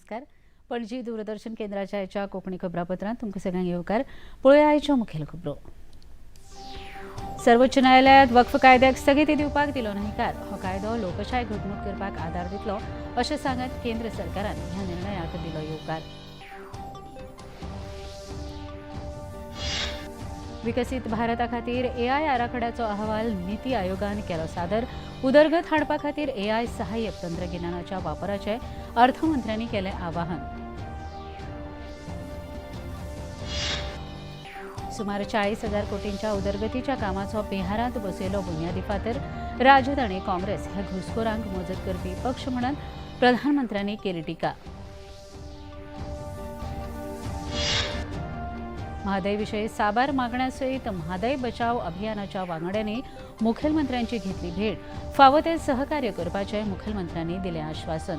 नमस्कार. पणजी दूरदर्शन केंद्राच्या आयच्या कोंकणी खबरापत्रांत तुमकां सगळ्यांक येवकार. पळोवया आयच्यो मुखेल खबरो. सर्वोच्च न्यायालयात वक्फ कायद्याक स्थगिती दिवपाक दिलो न्हयकार. हो कायदो लोकशाय घटमूट करपाक आदार दितलो अशें सांगत केंद्र सरकारान ह्या निर्णयाक दिलो येवकार. विकसीत भारता खातीर एआय आराखड्याचो अहवाल निती आयोगान केलो सादर. उदरगत हाडपा खातीर एआय सहाय्यक तंत्रगिन्यानाच्या वापराचें अर्थमंत्र्यांनी केलें आवाहन. सुमार 40,000 कोटींच्या उदरगतीच्या कामाचो बिहारांत बसयलो बुन्यादी फातर. राजद आनी काँग्रेस हे घुसखोरांक मजत करपी पक्ष म्हणून प्रधानमंत्र्यांनी केली टिका. म्हादय विशयी साबार मागण्या सयत म्हादय बचाव अभियानाच्या वांगड्यांनी मुखेलमंत्र्यांची घेतली भेट. फावो ते सहकार्य करपाचें मुखेलमंत्र्यांनी दिलें आश्वासन.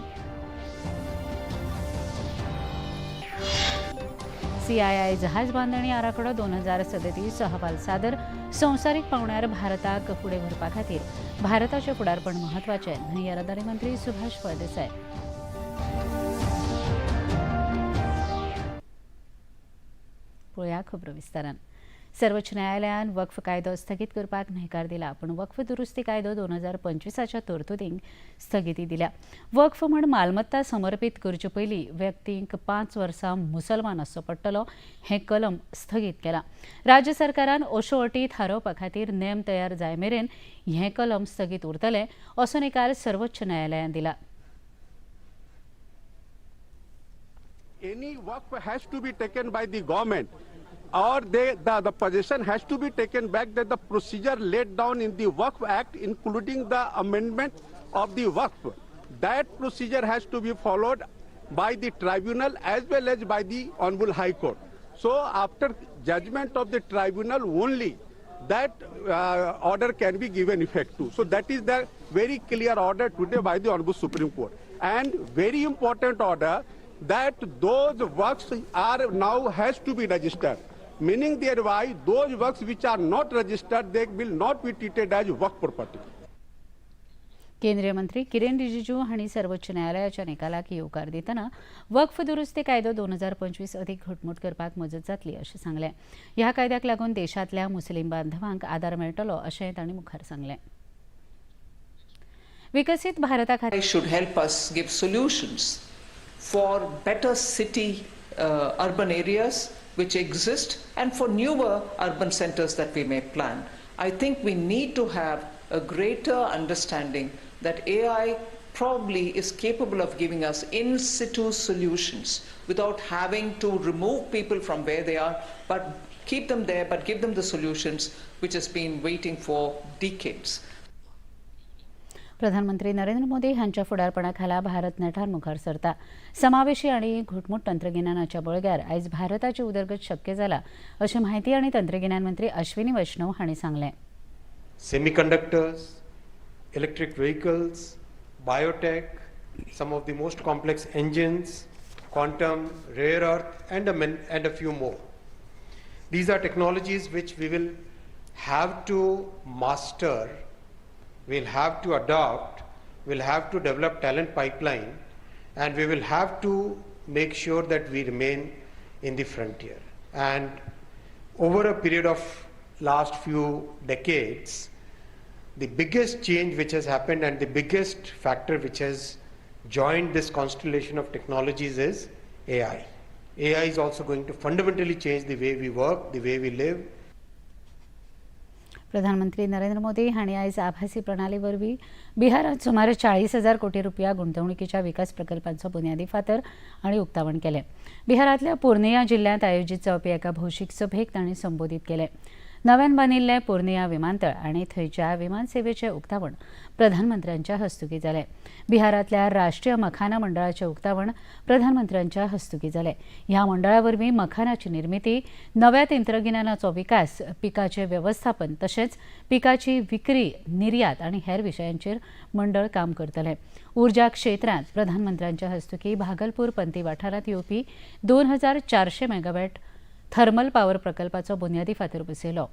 सीआयआय जहाज बांदणी आराखडो 2037 अहवाल सादर. संवसारीक पावंड्यार भारताक फुडें व्हरपा खातीर भारताचें फुडारपण म्हत्वाचें, न्हय येरादारी मंत्री सुभाष फळदेसाय. पळोवया खबरो विस्तारान. सर्वोच्च न्यायालयान वक्फ कायदो स्थगीत करपाक न्हयकार दिला, पूण वक्फ दुरुस्ती कायदो 2025 तरतुदींक स्थगिती दिल्या. वक्फ म्हण मालमत्ता समर्पीत करचे पयलीं व्यक्तींक 5 वर्सां मुसलमान आसचो पडटलो हें कलम स्थगीत केलां. राज्य सरकारान अश्यो अटी थारोवपा खातीर नेम तयार जाय मेरेन हें कलम स्थगीत उरतलें असो निकाल सर्वोच्च न्यायालयान दिला. Any waqf has to be taken by the government, or the position has to be taken back that the procedure laid down in the Waqf Act, including the amendment of the Waqf, that procedure has to be followed by the tribunal as well as by the Honorable High Court. So after judgment of the tribunal only, that order can be given effect to. So that is the very clear order today by the Honorable Supreme Court. And very important order that those works are now has to be registered, meaning thereby those works which are not registered, they will not be treated as work property. केंद्रीय मंत्री किरेन रिजिजू हांणी सर्वोच्च न्यायालयाच्या निकालाक येवकार दितना वक्फ दुरुस्ती कायदो 2025 अदीक घटमूट करपाक मजत जातली अशें सांगलें. ह्या कायद्याक लागून देशांतल्या मुस्लीम बांधवांक आदार मेळटलो अशें तांणी मुखार सांगलें. विकसीत भारता खातीर should help us give solutions for better city urban areas which exist and for newer urban centers that we may plan. I think we need to have a greater understanding that AI probably is capable of giving us in situ solutions without having to remove people from where they are, but keep them there, but give them the solutions which has been waiting for decades. प्रधानमंत्री नरेंद्र मोदी हांच्या फुडारपणाखाला भारत नेटान मुखार सरता. समावेशी आनी घटमूट तंत्रगिन्यानाच्या बळग्यार आयज भारताची उदरगत शक्य जाला अशें म्हायती आनी तंत्रगिन्यान मंत्री अश्विनी वैष्णव हांणी सांगलें. Semiconductors, electric vehicles, biotech, some of the most complex engines, quantum, rare earth, and a few more. These are technologies which we will have to master, we'll have to adopt, we'll have to develop talent pipeline, and we will have to make sure that we remain in the frontier. And over a period of last few decades, the biggest change which has happened and the biggest factor which has joined this constellation of technologies is AI. AI is also going to fundamentally change the way we work, the way we live. प्रधानमंत्री नरेंद्र मोदी हांणी आयज आभासी प्रणाली वरवीं बिहारांत सुमार 40,000 कोटी रुपया गुंतवणुकीच्या विकास प्रकल्पांचो बुन्यादी फातर आनी उक्तावण केलें. बिहारांतल्या पुर्निया जिल्ल्यांत आयोजीत जावपी एका भौशीक सभेक तांणी संबोधीत केलें. नव्यान बांदिल्लें पुर्निया विमानतळ आनी थंयच्या विमान सेवेचें उक्तावण प्रधानमंत्र्यांच्या हस्तुकीं जालें. बिहारांतल्या राष्ट्रीय मखाना मंडळाचें उक्तावण प्रधानमंत्र्यांच्या हस्तुकीं जालें. ह्या मंडळा वरवीं मखानाची निर्मिती, नव्या तंत्रगिन्यानाचो विकास, पिकाचें वेवस्थापन तशेंच पिकाची विक्री, निर्यात आनी हेर विशयांचेर मंडळ काम करतलें. उर्जा क्षेत्रांत प्रधानमंत्र्यांच्या हस्तुकीं भागलपूर पंती वाठारांत येवपी 2400 मेगावॅट थर्मल पॉवर प्रकल्पाचो बुन्यादी फातर बसयलो.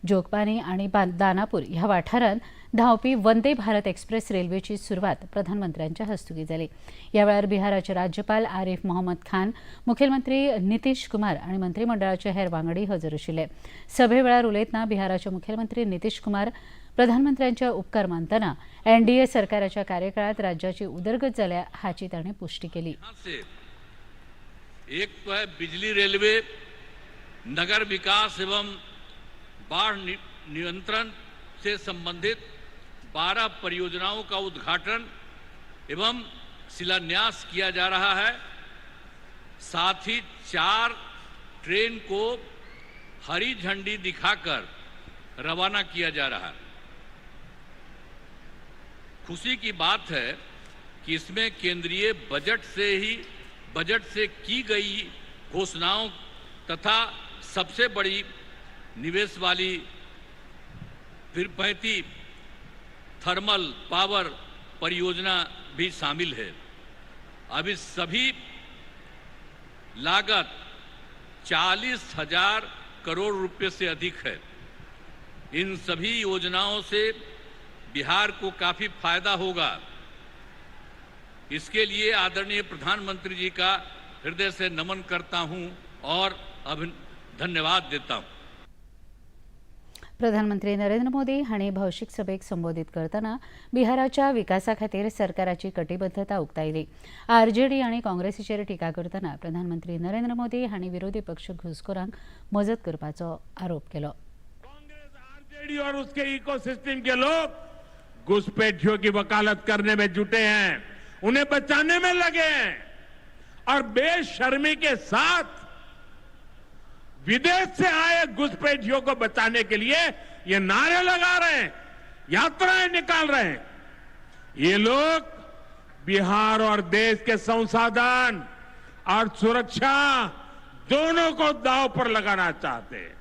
जोगबानी आनी दानापूर ह्या वाठारांत धांवपी वंदे भारत एक्सप्रेस रेल्वेची सुरवात प्रधानमंत्र्यांच्या हस्तुकीं जाली. ह्या वेळार बिहाराचे राज्यपाल आरिफ मोहम्मद खान, मुखेलमंत्री नितीश कुमार आनी मंत्रीमंडळाचे हेर वांगडी हजर आशिल्ले. सभे वेळार उलयतना बिहाराचे मुखेलमंत्री नितीश कुमार प्रधानमंत्र्यांचे उपकार मानतना एनडीए सरकाराच्या कार्यकाळात राज्याची उदरगत जाल्या हाची तांणी पुष्टी केली. से एक तो है बिजली, रेलवे, नगर विकास एवं बाढ़ नियंत्रण से संबंधित 12 परियोजनाओं का उद्घाटन एवं शिलान्यास किया जा रहा है. साथ ही 4 ट्रेन को हरी झंडी दिखाकर रवाना किया जा रहा है. खुशी की बात है कि इसमें केंद्रीय बजट से की गई घोषणाओं तथा सबसे बड़ी निवेश वाली पीरपैंती थर्मल पावर परियोजना भी शामिल है. अभी सभी लागत 40,000 करोड़ रुपए से अधिक है. इन सभी योजनाओं से बिहार को काफी फायदा होगा. इसके लिए आदरणीय प्रधानमंत्री जी का हृदय से नमन करता हूं और धन्यवाद देता हूं. प्रधानमंत्री नरेंद्र मोदी हांणी भौशीक सभेक संबोधीत करतना बिहाराच्या विकासा खातीर सरकाराची कटिबद्धता उक्तायली. आरजेडी आनी काँग्रेसीचेर टिका करतना प्रधानमंत्री नरेंद्र मोदी हांणी विरोधी पक्ष घुसखोरांक मजत करपाचो आरोप केलो. कांग्रेस, आरजेडी और उसके इकोसिस्टम के लोग घुसपैठियों की वकालत करने में जुटे हैं, उन्हें बचाने में लगे हैं और बेशर्मी के साथ विदेश से आए घुसपैठियों को बचाने के लिए ये नारे लगा रहे हैं, यात्राएं निकाल रहे हैं. ये लोग बिहार और देश के संसाधन और सुरक्षा दोनों को दांव पर लगाना चाहते हैं.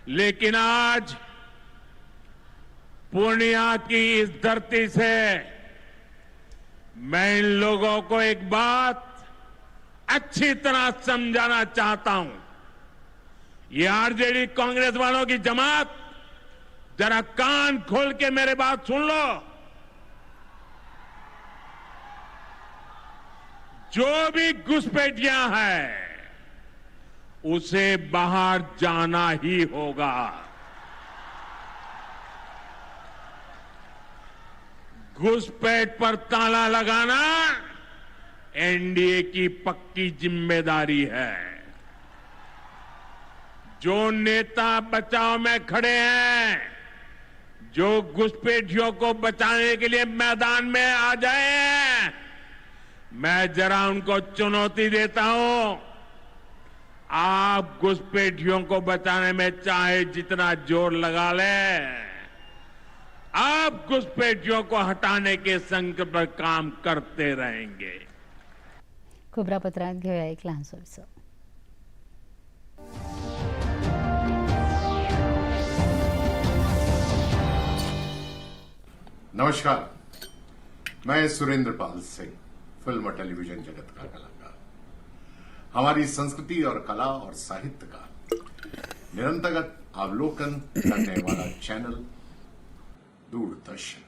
लेकिन आज पूर्णिया की इस धरती से मैं इन लोगों को एक बात अच्छी तरह समझाना चाहता हूं. ये आरजेडी कांग्रेस वालों की जमात जरा कान खोल के मेरे बात सुन लो. जो भी घुसपैठियां हैं उसे बाहर जाना ही होगा. घुसपैठ पर ताला लगाना एनडीए की पक्की जिम्मेदारी है. जो नेता बचाव में खड़े हैं, जो घुसपैठियों को बचाने के लिए मैदान में आ जाए, मैं जरा उनको चुनौती देता हूं, आप घुसपैठियों को बचाने में चाहे जितना जोर लगा ले, आप घुसपैठियों को हटाने के संकल्प पर काम करते रहेंगे. खबरापत्रांत घेऊया एक ल्हानसो विसव. नमस्कार, मैं सुरेंद्र पाल सिंह, फिल्म और टेलीविजन जगत का कलाकार. हमारी संस्कृति और कला और साहित्य का निरंतर अवलोकन करने वाला चैनल दूरदर्शन,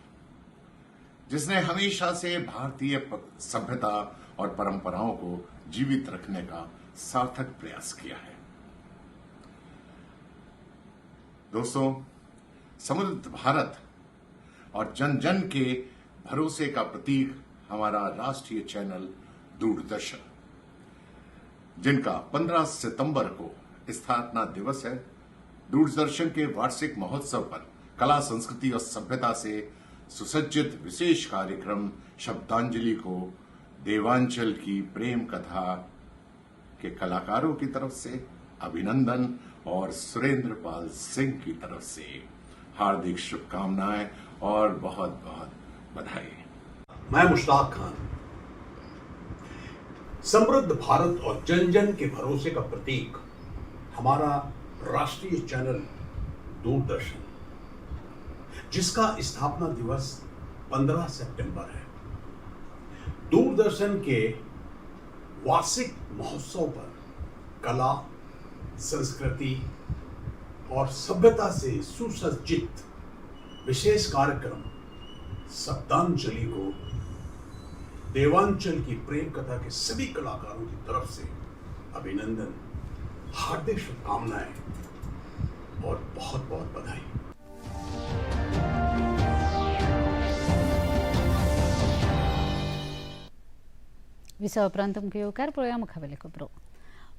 जिसने हमेशा से भारतीय सभ्यता और परंपराओं को जीवित रखने का सार्थक प्रयास किया है. दोस्तों, समृद्ध भारत और जन जन के भरोसे का प्रतीक हमारा राष्ट्रीय चैनल दूरदर्शन, जिनका 15 सितंबर को स्थापना दिवस है, दूरदर्शन के वार्षिक महोत्सव पर कला, संस्कृति और सभ्यता से सुसज्जित विशेष कार्यक्रम शब्दांजलि को देवांचल की प्रेम कथा के कलाकारों की तरफ से अभिनंदन और सुरेंद्र पाल सिंह की तरफ से हार्दिक शुभकामनाएं और बहुत बहुत बधाई. मैं मुश्ताक खान, समृद्ध भारत और जन जन के भरोसे का प्रतीक हमारा राष्ट्रीय चैनल दूरदर्शन, जिसका स्थापना दिवस 15 सितंबर है, दूरदर्शन के वार्षिक महोत्सव पर कला, संस्कृति और सभ्यता से सुसज्जित विशेष कार्यक्रम शब्दांजलि को देवांचल की प्रेम कथा के सभी कलाकारों की तरफ से अभिनंदन, हार्दिक शुभकामनाएं और बहुत बहुत बधाई। विसा उपरांत तुमकां येवकार. पळोवया मुखावेले खबरो.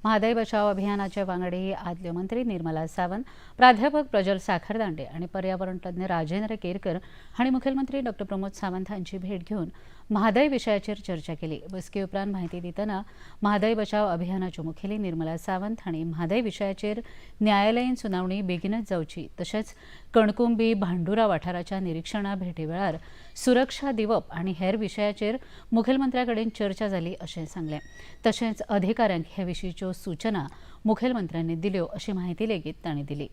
म्हादय बचाव अभियानाचे वांगडी आदल्यो मंत्री निर्मला सावंत, प्राध्यापक प्रजल साखरदांडे आनी पर्यावरण तज्ञ राजेंद्र केरकर हांणी मुखेलमंत्री डॉ प्रमोद सावंत हांची भेट घेवन म्हादय विशयाचेर चर्चा केली. बसके उपरांत म्हायती दितना म्हादय बचाव अभियानाच्यो मुखेली निर्मला सावंत हांणी म्हादय विशयाचेर न्यायालयीन सुनावणी बेगीनच जावची, तशेंच कणकुंबी भांडुरा वाठाराच्या निरिक्षणा भेटी वेळार सुरक्षा दिवप आनी हेर विशयाचेर मुखेलमंत्र्या कडेन चर्चा जाली अशें सांगलें. तशेंच अधिकाऱ्यांक हे विशींच्यो सूचना मुखेलमंत्र्यांनी दिल्यो अशी म्हायती लेगीत तांणी दिली.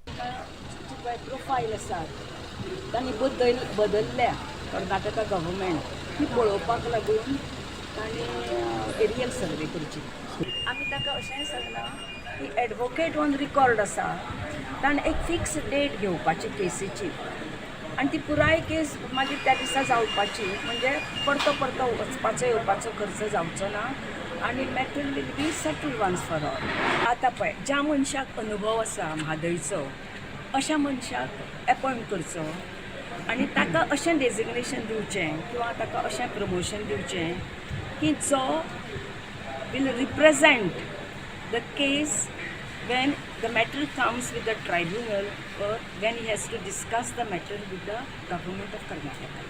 जी प्रोफायल आसात तांणी बदलल्या कर्नाटका गव्हर्मेंट, ती पळोवपाक लागून तांणी एरियल सर्वे करची. आमी ताका अशेंय सांगलां की एडवोकेट ऑन रिकॉर्ड आसा, ताणें एक फिक्स डेट घेवपाची केसीची आनी ती पुराय केस मागीर त्या दिसा जावपाची, म्हणजे परतो परतो वचपाचो येवपाचो खर्च जावचो ना आनी matter will be settle once for all. आतां पळय, ज्या मनशाक अनुभव आसा म्हादयचो, अशा मनशाक एपॉयंट करचो आनी ताका अशें डेजिग्नेशन दिवचें किंवा ताका अशें प्रमोशन दिवचें की जो will represent the case when the matter comes with the tribunal or when he has to discuss the matter with the government of Karnataka.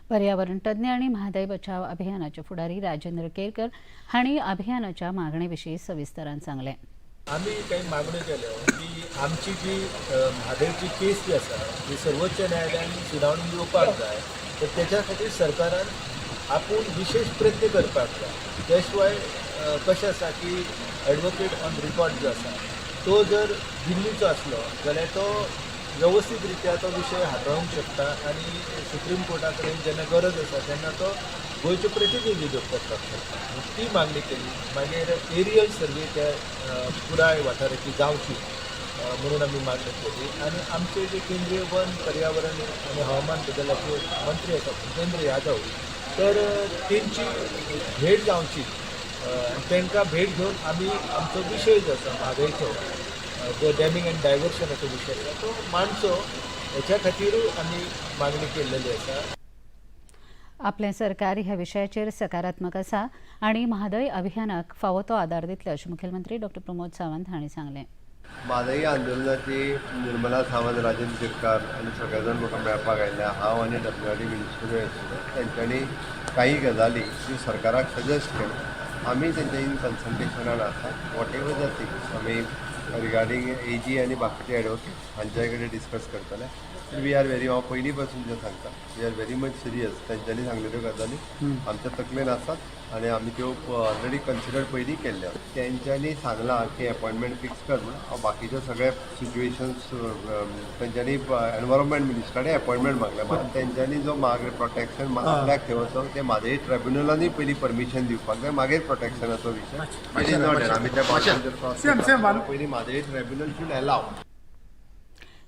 पर्यावरण तज्ञ आणि म्हादय बचाव अभियानाचे फुडारी राजेंद्र केरकर हांणी अभियानाच्या मागणे विशीं सविस्तरान सांगलें. आमी काही मागण्यो केल्यो की आमची जी म्हादयची केस जी आसा ती सर्वोच्च न्यायालयान सुनावणी घेवपाक जाय, तर तेच्या खातीर सरकारान आपूण विशेश प्रयत्न करपाक जाय. त्या शिवाय कशें आसा की एडवोकेट ऑन रिकॉर्ड जो आसा तो जर दिल्लीचो आसलो जाल्यार तो वेवस्थीत रित्या तो विशय हाताळूंक शकता आनी सुप्रीम कोर्टा कडेन जेन्ना गरज आसा तेन्ना तो गोंयचो प्रतिनिधित्व करपाक शकता. ती मागणी केली. मागीर एरियल सर्वे त्या पुराय वाठाराची जावची म्हणून आमी मागणी केली आनी आमचे जे केंद्रीय वन, पर्यावरण आनी हवामान बदलाचे मंत्री आसा भुपेंद्र यादव, तर तेंची भेट जावची आनी तांकां भेट घेवन आमी आमचो विशय जो आसा म्हादयचो, जो डॅमिंग अँड डायवर्शनाचो विशय आसा तो मांडचो, हेच्या खातीरूय आमी मागणी केल्लेली आसा. आपलें सरकार ह्या विशयाचेर सकारात्मक आसा आनी म्हादय अभियानाक फावो तो आदार दितले अशें मुखेलमंत्री डॉ प्रमोद सावंत हांणी सांगलें. म्हादई आंदोलनाची निर्मला सावंत, राजेंद्र शिरकार आनी सगळे जाण म्हाका मेळपाक आयिल्ले. हांव आनी डब्ल्यू आर डी मिनिस्टरूय आशिल्ले. तेंच्यांनी काही गजाली ज्यो सरकाराक सजेस्ट केल्यो, आमी तेंच्या इन कन्सल्टेशनान आसा. What ever the things आमी रिगार्डींग एजी आनी बाकीचे एडवोकेट्स हांच्या कडेन डिस्कस करतले. We are very, हांव पयलीं पासून जें सांगता, we are very much serious. तेंच्यांनी सांगलेल्यो गजाली आमच्या तकलेन आसात आनी आमी त्यो ऑलरेडी कन्सिडर पयलीं केल्ल्यो. तेंच्यांनी सांगलां की अपॉयंटमेंट फिक्स कर म्हणून. हांव बाकीचे सगळे सिच्युएशन्स, तेंच्यांनी एनवायरमेंट मिनिस्टरा कडेन अपॉयंटमेंट मागल्या. मात तेंच्यांनी जो मागले प्रोटेक्शन आपल्याक थंय वचोंक, ते म्हादय ट्रायब्युनलांनी पयलीं परमिशन दिवपाक जाय, मागीर प्रोटेक्शनाचो विशय. It is not, आमी त्या बाउंड्रीचेर पयलीं Mhadei tribunal should allow.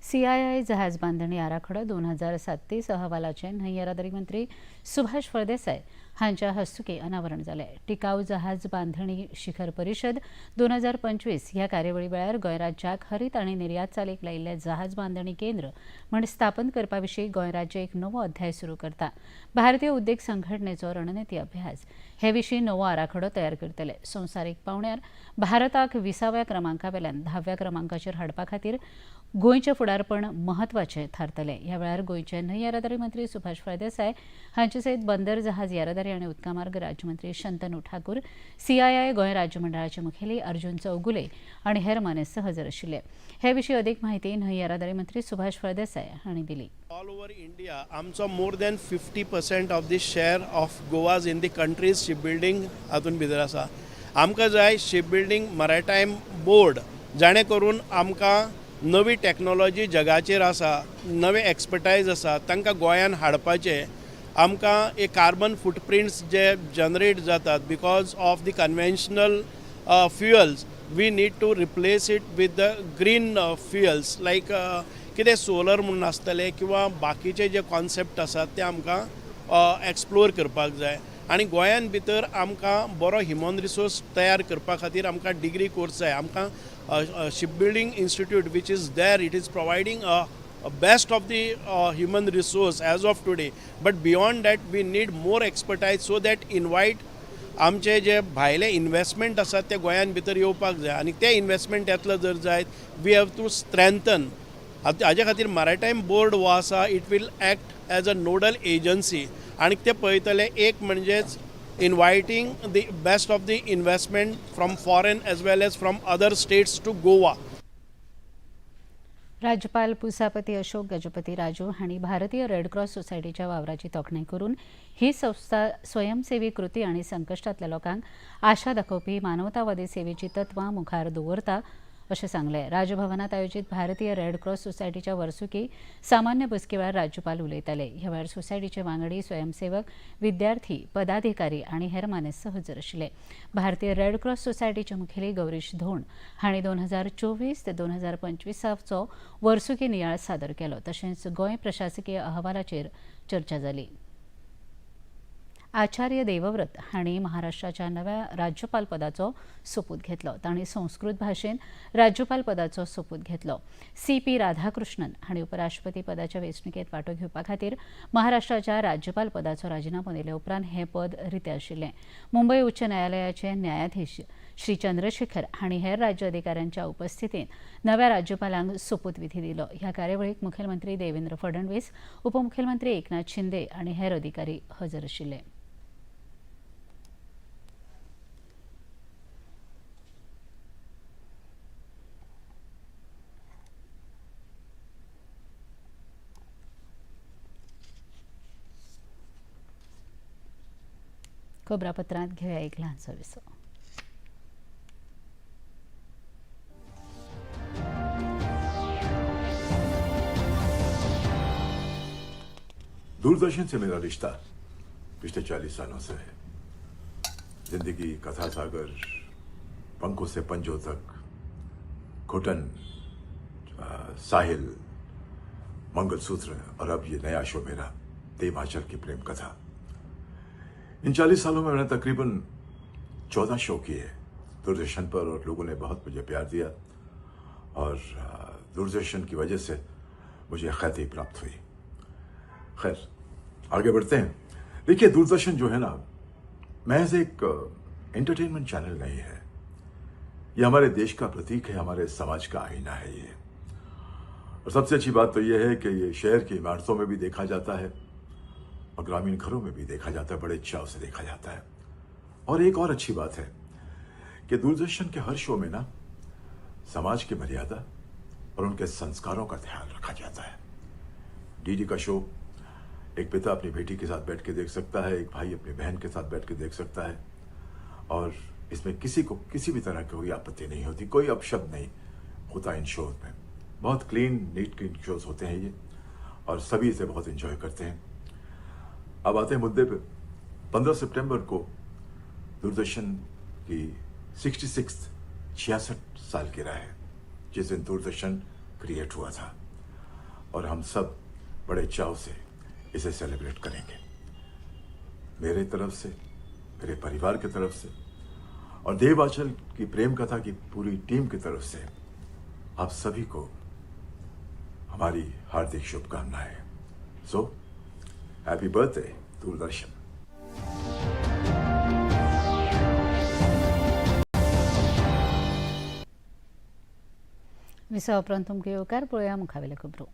CII जहाज बांधणी आराखडो 2037 अहवालाचे न्हंय येरादारी मंत्री सुभाष फळदेसाय हांच्या हस्तुकीं अनावरण जालें. टिकाऊ जहाज बांधणी शिखर परिशद 2025 ह्या कार्यावळी वेळार गोंय राज्याक हरीत आनी निर्यात चालीक लायिल्ले जहाज बांधणी केंद्र म्हण स्थापन करपा विशीं गोंय राज्य एक नवो अध्याय सुरू करता. भारतीय उद्देग संघटनेचो रणनिती अभ्यास हे विशीं नवो आराखडो तयार करतले. संवसारीक पावंड्यार भारताक 20व्या क्रमांका वेल्यान 10व्या क्रमांकाचेर हाडपा खातीर गोंयचें फुडारपण म्हत्वाचें थारतलें. ह्या वेळार गोंयचे न्हंय येरादारी मंत्री सुभाष फळदेसाय हांचे सयत बंदर, जहाज येरादारी आनी उदका मार्ग राज्यमंत्री शंतनू ठाकूर, सीआयआय गोंय राज्य मंडळाचे मुखेली अर्जुन चौगुले आनी हेर मानेस्त हजर आशिल्ले. हे विशीं अदीक म्हायती न्हंय येरादारी मंत्री सुभाष फळदेसाय हांणी दिली. ऑल ओवर इंडिया आमचो more than 50% of the share of Goa's in the country's ship building हातून भितर आसा. आमकां जाय शिप बिल्डींग मराटायम बोर्ड, जाणें करून आमकां नवी टॅक्नोलॉजी जगाचेर आसा, नवे एक्सपर्टायज आसा, तांकां गोंयान हाडपाचें. आमकां एक कार्बन फुटप्रिंट्स जे जनरेट जातात because of the conventional fuels. We need to replace it with the green fuels like कितें सोलर म्हणून आसतलें किंवा बाकीचे जे कॉन्सेप्ट आसात ते आमकां एक्सप्लोर करपाक जाय. आनी गोंयान भितर आमकां बरो ह्युमन रिसोर्स तयार करपा खातीर आमकां डिग्री कोर्स जाय. आमकां ship building institute which is there, it is providing best of the human resource as of today, but beyond that we need more expertise so that invite आमचे जे भायले investment आसात ते गोंयान भितर येवपाक जाय आनी ते इन्वेस्टमेंट येतलो जर जायत we have to strengthen. हाजे खातीर मॅरिटायम बोर्ड हो आसा, it will act as a nodal agency आनी ते पळयतले एक म्हणजेच inviting the best of the investment from foreign as well as from other states to Goa. राज्यपाल पुसापती अशोक गजपती राजू हांणी भारतीय रेड क्रॉस सोसायटीच्या वावराची तोखणाय करून ही संस्था स्वयंसेवी कृती आनी संकश्टांतल्या लोकांक आशा दाखोवपी मानवतावादी सेवेची तत्वां मुखार दवरता अशें सांगलें. राजभवनात आयोजीत भारतीय रेड क्रॉस सोसायटीच्या वर्सुकी सामान्य बसके वेळार राज्यपाल उलयताले. ह्या वेळार सोसायटीचे वांगडी, स्वयंसेवक, विद्यार्थी, पदाधिकारी आनी हेर मानेस्त हजर आशिल्ले. भारतीय रेड क्रॉस सोसायटीचे मुखेली गौरीश धोंड हांणी 2024 ते 2025चो वर्सुकी नियाळ सादर केलो. तशेंच गोंय प्रशासकीय अहवालाचेर चर्चा जाली. आचार्य देवव्रत हांणी महाराष्ट्राच्या नव्या राज्यपाल पदाचो सोपूत घेतलो. तांणी संस्कृत भाशेन राज्यपाल पदाचो सोपूत घेतलो. सी.पी. राधाकृष्णन हांणी उपराष्ट्रपती पदाच्या वेंचणुकेंत वांटो घेवपा खातीर महाराष्ट्राच्या राज्यपाल पदाचो राजिनामो दिले उपरांत हें पद रितें आशिल्लें. मुंबय उच्च न्यायालयाचे न्यायाधीश श्री चंद्रशेखर हांणी हेर राज्य अधिकाऱ्यांच्या उपस्थितीत नव्या राज्यपालांक सोपूतविधी दिलो. ह्या कार्यावळीक मुखेलमंत्री देवेंद्र फडणवीस, उपमुखेलमंत्री एकनाथ शिंदे आनी हेर अधिकारी हजर आशिल्ले. खबरापत्रांत घेवया एक ल्हानसो विसव. दूरदर्शन से मेरा रिश्ता पिछले 40 सालों से है. जिंदगी, कथा सागर, पंखों से पंजों तक, घुटन, साहिल, मंगलसूत्र और अब ये नया शो मेरा देवाचल की प्रेम कथा. इन 40 सालों में मैंने तकरीबन 14 शो किए दूरदर्शन पर और लोगों ने बहुत मुझे प्यार दिया और दूरदर्शन की वजह से मुझे ख्याति प्राप्त हुई. खैर, आगे बढ़ते हैं. देखिए, दूरदर्शन जो है ना, महज एक एंटरटेनमेंट चैनल नहीं है. ये हमारे देश का प्रतीक है, हमारे समाज का आईना है ये. और सबसे अच्छी बात तो ये है कि ये शहर की इमारतों में भी देखा जाता है और ग्रामीण घरों में भी देखा जाता है, बड़े चाव से देखा जाता है. और एक और अच्छी बात है कि दूरदर्शन के हर शो में ना समाज की मर्यादा और उनके संस्कारों का ध्यान रखा जाता है. डीडी का शो एक पिता अपनी बेटी के साथ बैठ के देख सकता है, एक भाई अपनी बहन के साथ बैठ के देख सकता है और इसमें किसी को किसी भी तरह की कोई आपत्ति नहीं होती, कोई अपशब्द नहीं होता इन शोज में. बहुत क्लीन, नीट क्लीन शोज होते हैं ये और सभी इसे बहुत इंजॉय करते हैं. अब आते हैं मुद्दे पे. 15 सितंबर को दूरदर्शन की 66 साल की राह है, जिस दिन दूरदर्शन क्रिएट हुआ था और हम सब बड़े चाव से इसे सेलिब्रेट करेंगे. मेरे तरफ से, मेरे परिवार की तरफ से और देवाचल की प्रेम कथा की पूरी टीम की तरफ से आप सभी को हमारी हार्दिक शुभकामनाएं. So happy birthday Doordarshan. विसवा उपरांत तुमकां येवकार. पळोवया मुखावेल्यो खबरो.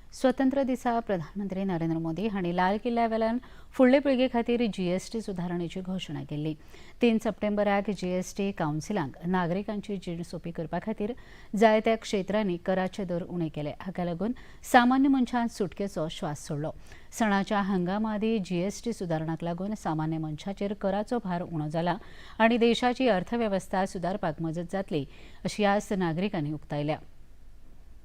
स्वतंत्र दिसा प्रधानमंत्री नरेंद्र मोदी हांणी लाल किल्ल्या वेल्यान फुडले पिळगे खातीर जीएसटी सुदारणेची घोशणा केल्ली. 3 सप्टेंबराक जीएसटी कावन्सिलाक नागरिकांची जीण सोंपी करपा खातीर जायत्या क्षेत्रांनी कराचे दर उणे केले. हाका लागून सामान्य मनशान सुटकेचो श्वास सोडलो. सणाच्या हंगामा आदीं जीएसटी सुदारणाक लागून सामान्य मनशाचेर कराचो भार उणो जाला आनी देशाची अर्थवेवस्था सुदारपाक मजत जातली अशी आस नागरिकांनी उक्तायल्या.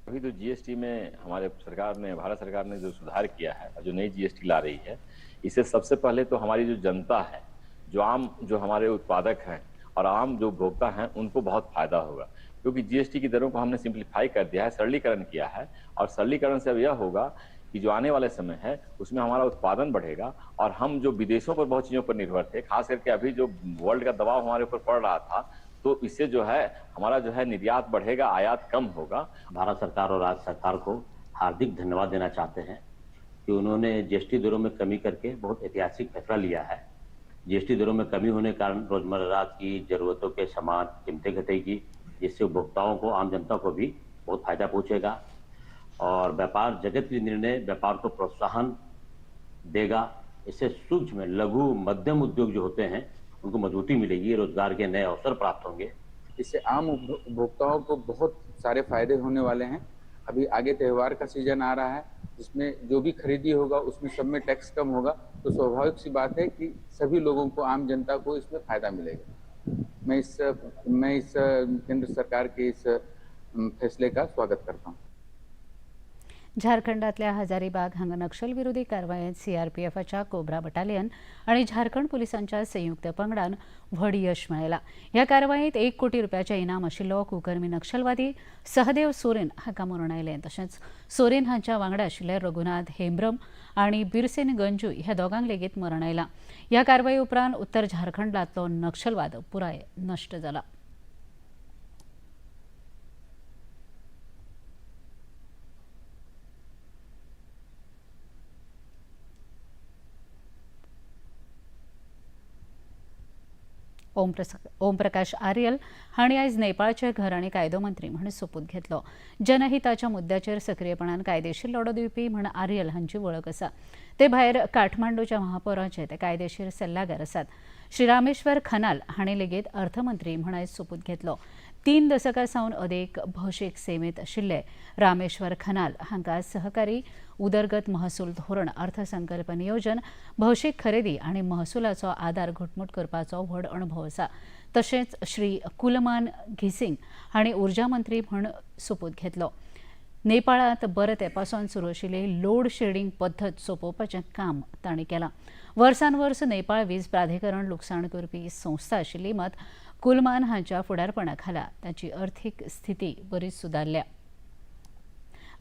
अभी तो जीएसटी में हमारे सरकार ने, भारत सरकार ने जो सुधार किया है, जो नई जीएसटी ला रही है, इसे सबसे पहले तो हमारी जो जनता है, जो आम जो हमारे उत्पादक हैं और आम जो उपभोक्ता हैं उनको बहुत फायदा होगा, क्योंकि जीएसटी की दरों को हमने सिंप्लीफाई कर दिया है, सरलीकरण किया है। और सरलीकरण से अब यह होगा कि जो आने वाले समय है उसमें हमारा उत्पादन बढ़ेगा और हम जो विदेशों पर बहुत चीज़ों पर निर्भर थे, खास करके अभी जो वर्ल्ड का दबाव हमारे ऊपर पड़ रहा था, तो इससे जो है हमारा जो है निर्यात बढ़ेगा, आयात कम होगा। भारत सरकार और राज्य सरकार को हार्दिक धन्यवाद देना चाहते हैं कि उन्होंने जीएसटी दरों में कमी करके बहुत ऐतिहासिक फैसला लिया है। जीएसटी दरों में कमी होने के कारण रोजमर्रा की जरूरतों के सामान कीमतें घटेगी, जिससे उपभोक्ताओं को, आम जनता को भी बहुत फायदा पहुँचेगा और व्यापार जगत के निर्णय व्यापार को प्रोत्साहन देगा। इससे सूक्ष्म, लघु, मध्यम उद्योग जो होते हैं उनको मजबूती मिलेगी, रोजगार के नए अवसर प्राप्त होंगे। इससे आम उपभोक्ताओं को बहुत सारे फायदे होने वाले हैं। अभी आगे त्यौहार का सीजन आ रहा है, जिसमें जो भी खरीदी होगा उसमें सब में टैक्स कम होगा, तो स्वाभाविक सी बात है कि सभी लोगों को, आम जनता को इसमें फायदा मिलेगा। मैं इस केंद्र सरकार के इस फैसले का स्वागत करता हूँ। झारखंडातल्या हजारीबाग हांगा नक्षलविरोधी कारवायेंत सीआरपीएफच्या कोब्रा बटालियन आनी झारखंड पुलिसांच्या संयुक्त पंगडान व्हड यश मेळयलां। ह्या कारवायेंत 1 कोटी रुपयाचें इनाम आशिल्लो कुकर्मी नक्षलवादी सहदेव सोरेन हाका मरण आयलें। तशेंच सोरेन हांच्या वांगडा आशिल्ले रघुनाथ हेम्ब्रम आनी बिरसेन गंजू ह्या दोगांक लेगीत मरण आयलां। ह्या कारवाये उपरांत उत्तर झारखंडांतलो नक्षलवाद पुराय नश्ट जाला। ओमप्रकाश आर्यल हांणी आयज नेपाळचे घर आनी कायदो मंत्री म्हूण सोपूत घेतलो। जनहिताच्या मुद्द्याचेर सक्रियपणान कायदेशीर लढो दिवपी म्हूण आर्यल हांची वळख आसा। ते भायर काठमांडूच्या महापौराचे ते कायदेशीर सल्लागार आसात। श्री रामेश्वर खनाल हांणी लेगीत अर्थमंत्री म्हूण आयज सोपूत घेतलो। 3 दशकां सावन अदेक भौशीक सेवेंत आशिल्ले रामेश्वर खनाल हांकां सहकारी उदरगत महसूल धोरण, अर्थसंकल्प नियोजन, भौशीक खरेदी आनी महसुलाचो आदार घटमूट करपाचो व्हड अणभव आसा। तशेंच श्री कुलमान घिसिंग हांणी ऊर्जा मंत्री म्हूण सोपूत घेतलो। नेपाळांत बरे तेंपासून सुरू आशिल्ली लोड शेडिंग पद्दत सोंपोवपाचें काम तांणी केलां। वर्सान वर्स नेपाळ वीज प्राधिकरण लुकसाण करपी संस्था आशिल्ली, मात कुलमान हांच्या फुडारपणा खाला ताची अर्थीक स्थिती बरीच सुदारल्या।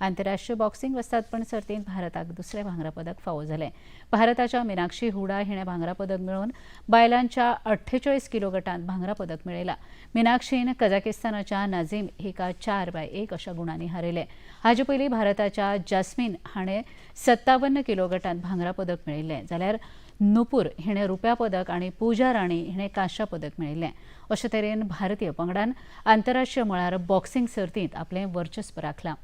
आंतरराष्ट्रीय बॉक्सिंग वस्तादपण सर्तींत भारताक दुसरें भांगरा पदक फावो जालें। भारताच्या मिनाक्षी हुडा हिणें भांगरा पदक मेळोवन बायलांच्या 48 किलो गटांत भांगरा पदक मेळयलां। मिनाक्षीन कझाकिस्तानाच्या नाझीम हिका 4-1 अशा गुणांनी हारयलें। हाचे पयलीं भारताच्या जास्मीन हाणें 57 किलो गटांत भांगरा पदक मेळयलें, जाल्यार नुपूर हिणें रुप्या पदक आनी पूजा राणी हिणें कांश्या पदक मेळयलें। अशे तरेन भारतीय पंगडान आंतरराष्ट्रीय मळार बॉक्सिंग सर्तींत आपलें वर्चस्व राखलां।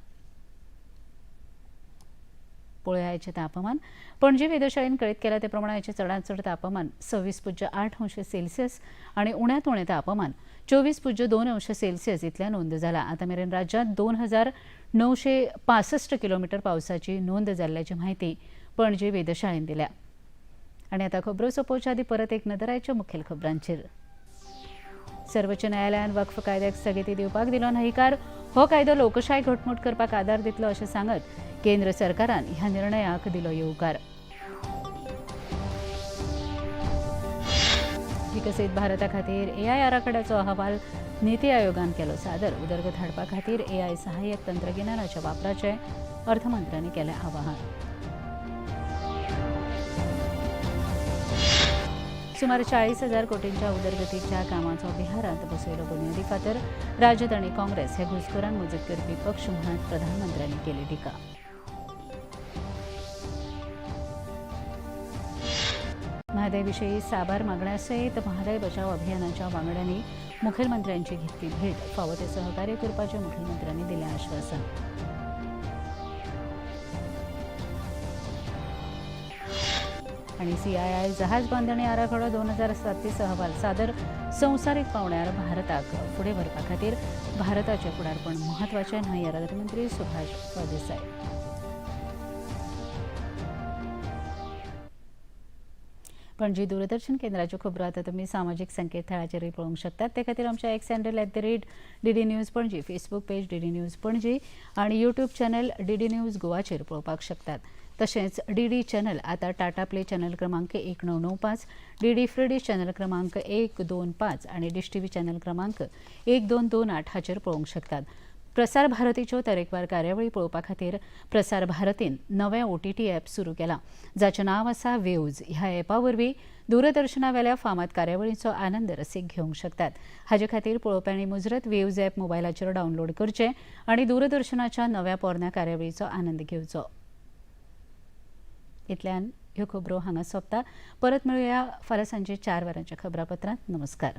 पळोवया तापमान। पणजी वेधशाळेन कळीत केलां ते प्रमाण आयचें चडांत चड तापमान 26.8 अंश सेल्सियस आनी उण्यांत उणें तापमान 24.2 अंश सेल्सियस इतलें नोंद जालां। आतां मेरेन राज्यांत 2965 किलोमिटर पावसाची नोंद जाल्ल्याची म्हायती पणजी वेधशाळेन दिल्या। आनी आतां खबरो सोंपोवच्या आदीं परत एक नदर आयच्या मुखेल खबरांचेर। सर्वोच्च न्यायालयान वक्फ कायद्याक स्थगिती दिवपाक दिलो न्हयकार। हो कायदो लोकशाय घटमूट करपाक आदार दितलो अशें सांगत केंद्र सरकारान ह्या निर्णयाक दिलो येवकार। विकसीत भारता खातीर एआय आराखड्याचो अहवाल नीती आयोगान केलो सादर। उदरगत हाडपा खातीर एआय सहाय्यक तंत्रगिन्यानाच्या वापराचें अर्थमंत्र्यांनी केलें आवाहन। सुमार 40,000 कोटींच्या उदरगतीच्या कामाचो बिहारांत बसयलो बुन्यादी फातर। राजद आनी काँग्रेस हे घुसखोरांक मजत करपी पक्ष म्हणत प्रधानमंत्र्यांनी केली टिका। म्हादय विशीं साबार मागण्या सयत म्हादय बचाव अभियानाच्या वांगड्यांनी मुखेलमंत्र्यांची घेतली भेट। फावो ते सहकार्य करपाचें मुखेलमंत्र्यांनी दिलें आश्वासन। आनी सीआयआय जहाज बांधणी आराखडो 2027 अहवाल सादर। संवसारीक पावंड्यार भारताक फुडें व्हरपा खातीर भारताचें फुडारपण म्हत्वाचें न्हय, येरादारी मंत्री सुभाष फळदेसाय। पणजी दूरदर्शन केंद्राच्यो खबरो आतां तुमी सामाजीक संकेतथळाचेरूय पळोवंक शकतात। ते खातीर आमच्या X handle @DD News Panaji, Facebook page DD News Panaji आनी यूट्यूब चॅनल DD news गोवाचेर पळोवपाक शकतात। तशेंच डीडी चॅनल आतां टाटा प्ले चॅनल क्रमांक 1995, डीडी फ्री डिश चॅनल क्रमांक 125 आनी डिश टीव्ही चॅनल क्रमांक 1228 हाचेर पळोवंक शकतात. प्रसार भारतीच्यो तरेकवार कार्यावळी पळोवपा खातीर प्रसार भारतीन नवें ओटीटी ॲप सुरू केलां, जाचें नांव आसा वेव्ज. ह्या ॲपा वरवीं दूरदर्शनावेल्या फामाद कार्यावळींचो आनंद रसीक घेवंक शकतात. हाजे खातीर पळोवप्यांनी मुजरत वेव्ज ॲप मोबायलाचेर डावनलोड करचें आनी दूरदर्शनाच्या नव्या पोरण्या कार्यावळीचो आनंद घेवचो. इतल्यान ह्यो खबरो हांगा सोंपता. परत मेळुया फाल्यां सांजे 4 वरांच्या खबरापत्रांत. नमस्कार.